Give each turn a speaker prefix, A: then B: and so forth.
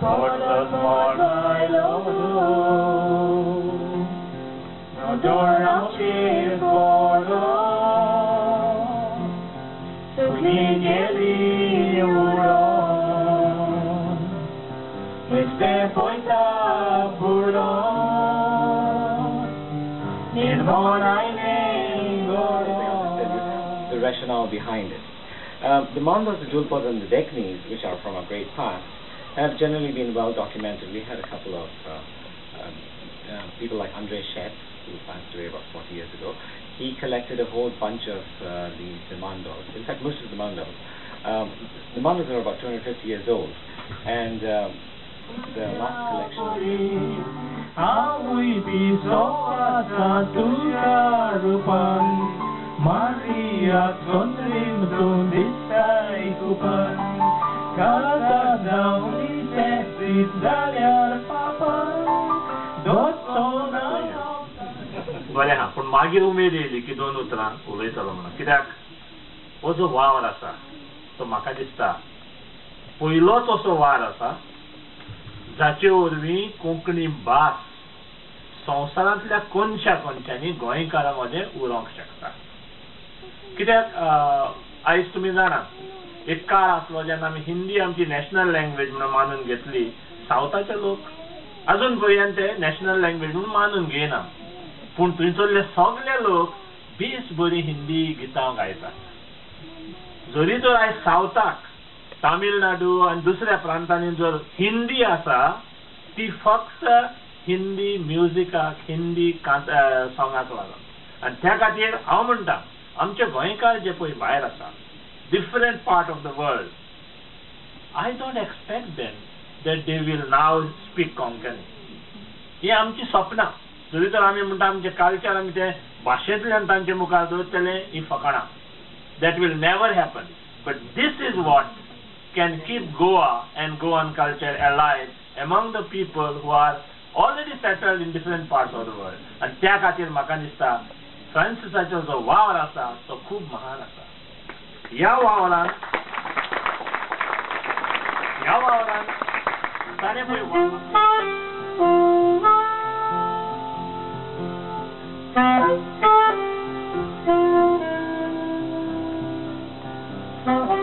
A: The rationale behind it. The Mandos, the Julpas and the Decnis, which are from our great past, have generally been well documented. We had a couple of people like Andre Shet, who passed away about 40 years ago. He collected a whole bunch of the Mandos. In fact, most of the Mandos. The Mandos are about 250 years old, and the last collection.
B: बरें आहा, पूण मागीर उमेद येयली की दोन उतरां उलयतलो म्हणून. कित्याक हो जो वावर आसा तो म्हाका दिसता पयलोच असो वावर आसा जाचे वरवीं कोंकणी भास संवसारांतल्या कोनशा कोनशांनी गोंयकारां मदें उरोंक शकता. कित्याक आयज तुमी जाणा एक काळ आसलो जेन्ना आमी हिंदी आमची नॅशनल लँग्वेज म्हणून मानून घेतली. सावथाचे लोक अजून पर्यंत ते नॅशनल लँग्वेज म्हणून मानून घेयना, पूण थंयसरले सगळे लोक बेस बरी हिंदी गितां गायतात. जरी तर आयज सावथाक तामिळनाडू आनी दुसऱ्या प्रांतांनी जर हिंदी आसा ती फक्त हिंदी म्युजिकाक, हिंदी सोंगाक लागून. आनी त्या खातीर हांव म्हणटा आमचे गोंयकार जे पळय भायर आसा different part of the world, I don't expect them that they will now speak Konkani. ही आमची सपनां. जरी तर आमी म्हणटा आमचें कल्चर आमी ते भाशेंतल्यान तांचे मुखार दवरतले, ही फकाणां. That will never happen. But this is what can keep Goa and Goan culture alive among the people who are already settled in different parts of the world. आनी त्या खातीर म्हाका दिसता फ्रांसिसाचो जो वावर आसा तो खूब महान आसा. ह्या वावरान ताणें पळय
C: Thank you.